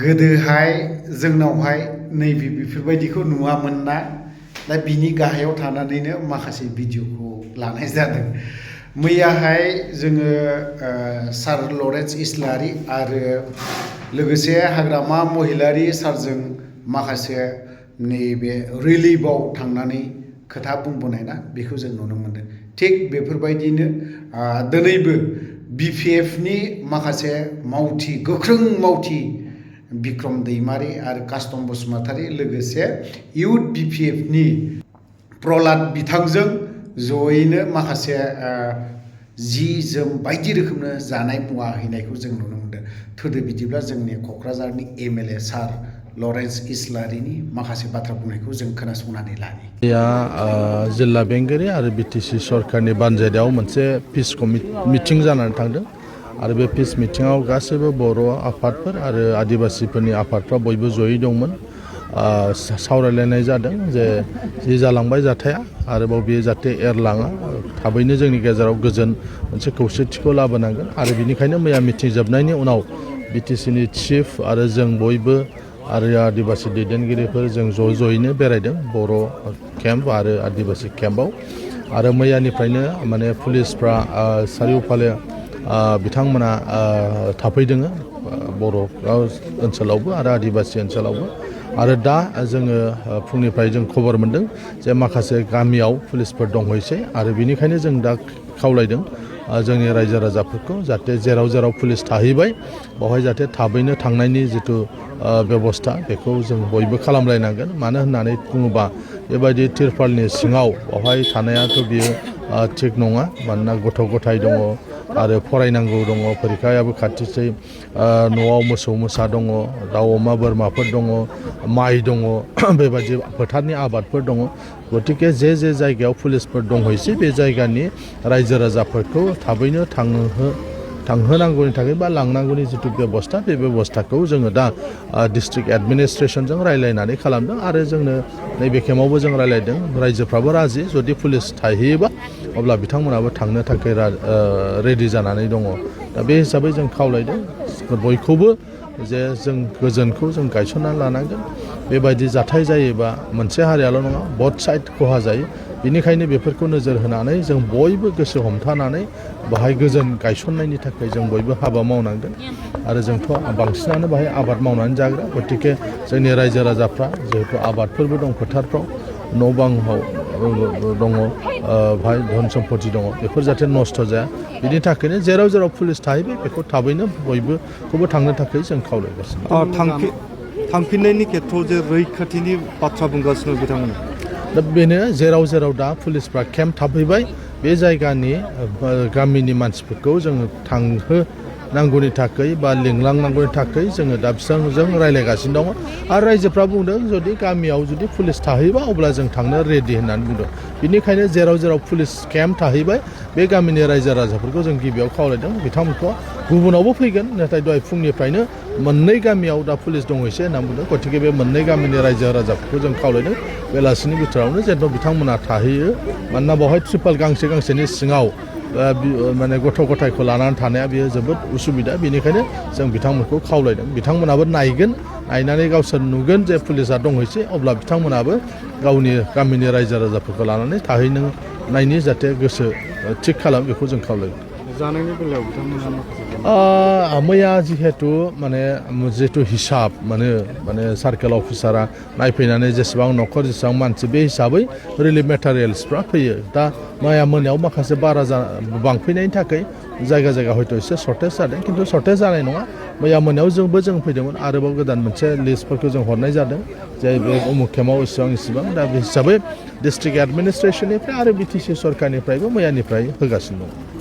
गोदोहाय जोंनावहाय नैबे बेफोरबायदिखौ नुवामोन ना दा बिनि गाहायाव थानानैनो माखासे भिडिअखौ लानाय जादों। मैयाहाय जोङो सार लरेन्स इस्लारि आरो लोगोसे हाग्रामा महिलारि सारजों माखासे नैबे रिलिफआव थांनानै खोथा बुंबोनाय ना बेखौ जों नुनो मोनदों। थिग बेफोरबायदिनो दिनैबो BPFनि माखासे मावथि गोख्रों मावथि बिक्रम दैमारि आरो कास्टम बसुमतारी लोगोसे इउथ BPFनि प्रहलाद बिथांजों जयैनो माखासे जि जोम बायदि रोखोमनो जानाय मुवा हैनायखौ जों नुनो मोनदों। थोदो बिदिब्ला जोंनि क'क्राझारनि MLA सार लरेन्स इस्लारिनि माखासे बाथ्रा बुंनायखौ जों खोनासंनानै लानि। जिल्ला बेंगिरि आरो BTC सरकारनि बानजायनायाव मोनसे पिस मिटिं जानानै थांदों आरो बे पिस मिटिङाव गासैबो बर' आफादफोर आरो आदिबासिफोरनि आफादफ्रा बयबो जयै दंमोन। सावरायलायनाय जादों जे जि जालांबाय जाथाया आरोबाव बेयो जाहाथे एरलाङा, थाबैनो जोंनि गेजेराव गोजोन मोनसे खौसेथिखौ लाबोनांगोन आरो बिनिखायनो मैया मिटिं जोबनायनि उनाव BTCनि चिफ आरो जों बयबो आरो आदिबासि दैदेनगिरिफोर जों ज'यैनो बेरायदों बर' केम्प आरो आदिबासि केम्पआव आरो मैयानिफ्रायनो माने पुलिसफ्रा सारिय'फाले बिथांमोना थाफैदों बर' ओनसोलावबो आरो आदिबासि ओनसोलावबो आरो दा जोङो फुंनिफ्राय जों खबर मोनदों जे माखासे गामियाव पुलिसफोर दंहैसै आरो बिनिखायनो जों दा खावलायदों जोंनि रायजो राजाफोरखौ जाहाथे जेराव जेराव पुलिस थाहैबाय बेवहाय जाहाथे थाबैनो थांनायनि जिथु बेबस्था बेखौ जों बयबो खालामलायनांगोन। मानो होननानै बुङोबा बेबायदि तिरपालनि सिङाव बेवहाय थानायाथ' बियो थिग नङा। मानोना गथ' गथाय दङ आरो फरायनांगौ दङ, फरिखायाबो खाथिसै, न'आव मोसौ मोसा दङ, दाउ अमा बोरमाफोर दङ, माइ दङ, बेबायदि फोथारनि आबादफोर दङ। गतिके जे जायगायाव पुलिसफोर दंहैसै बे जायगानि रायजो राजाफोरखौ थाबैनो थांहोनांगौनि थाखाय बा लांनांगौनि जिथु बेबस्था बे बेबस्थाखौ जोङो दा डिस्ट्रिक्ट एडमिनिस्ट्रेसनजों रायज्लायनानै खालामदों आरो जोंनो नैबे केम्पआवबो जों रायज्लायदों रायजोफ्राबो राजि जुदि पुलिस थाहैयोबा अब्ला बिथांमोनाबो थांनो थाखाय रेडि जानानै दङ। दा बे हिसाबै जों खावलायदों बयखौबो जे जों गोजोनखौ जों गायसननानै लानांगोन। बेबायदि जाथाय जायोबा मोनसे हारियाल' नङा बथ साइड खहा जायो। बिनिखायनो बेफोरखौ नोजोर होनानै जों बयबो गोसो हमथानानै बाहाय गोजोन गायसननायनि थाखाय जों बयबो हाबा मावनांगोन आरो जोंथ' बांसिनानो बाहाय आबाद मावनानै जाग्रा। गतिके जोंनि रायजो राजाफ्रा जिहेतु आबादफोरबो दं फोथारफ्राव, न' बांआव दङ, बाहाय धन सम्पति दङ, बेफोर जाहाथे नस्थ' जाया बिनि थाखायनो जेराव जेराव पुलिस थाहैबाय बेखौ थाबैनो बयबोखौबो थांनो थाखाय जों खावलायगासिनो। थांफिननायनि खेथ्रआव जे रैखाथिनि बाथ्रा बुंगासिनो बिथांमोना दा बेनो जेराव जेराव दा पुलिसफ्रा केम्प थाफैबाय बे जायगानि गामिनि मानसिफोरखौ जोङो थांहोनांगौनि थाखाय बा लिंलांनांगौनि थाखाय जोङो दा बिथांजों रायज्लायगासिनो दङ आरो रायजोफ्रा बुंदों जुदि गामियाव जुदि पुलिस थाहैबा अब्ला जों थांनो रेडि होननानै बुंदों। बिनिखायनो जेराव जेराव पुलिस केम्प थाहैबाय बे गामिनि रायजो राजाफोरखौ जों गिबियाव खावलायदों बिथांमोनखौ गुबुनावबो फैगोन नाथाय दहाय फुंनिफ्रायनो मोननै गामियाव दा पुलिस दंहैसै होनना बुंदों। गतिके बे मोननै गामिनि रायजो राजाफोरखौ जों खावलायदों बेलासिनि बिथोरावनो जेन' बिथांमोना थाहैयो। मानोना बेवहाय त्रिपाल गांसेनि सिङाव माने गथ' गथायखौ लानानै थानाया बेयो जोबोद उसुबिदा। बेनिखायनो जों बिथांमोनखौ खावलायदों बिथांमोनाबो नायनानै गावसोर नुगोन जे पुलिसा दंहैसै अब्ला बिथांमोनाबो गावनि गामिनि रायजो राजाफोरखौ लानानै थाहैनायनि जाहाथे गोसो थिग खालाम बेखौ जों खावलायदों। जानायनि बेलायाव बिथांमोना मैया जिहेतु हिसाब माने सार्केल अफिसारा नायफैनानै जेसेबां न'खर जेसेबां मानसि बे हिसाबै रिलिफ मेटारियेल्सफ्रा फैयो। दा मैया मोनायाव माखासे बारा बांफैनायनि थाखाय जायगा हयथ' एसे सर्टेज जादों, खिन्थु सर्टेज जानाय नङा। मैया मोनायाव जों फैदोंमोन आरोबाव गोदान मोनसे लिस्टफोरखौ जों हरनाय जादों जे बे उमुक केम्पआव इसिबां दा बे हिसाबै डिस्ट्रिक्ट एडमिनिस्ट्रेसननिफ्राय आरो BTC सरकारनिफ्रायबो मैयानिफ्राय होगासिनो दं।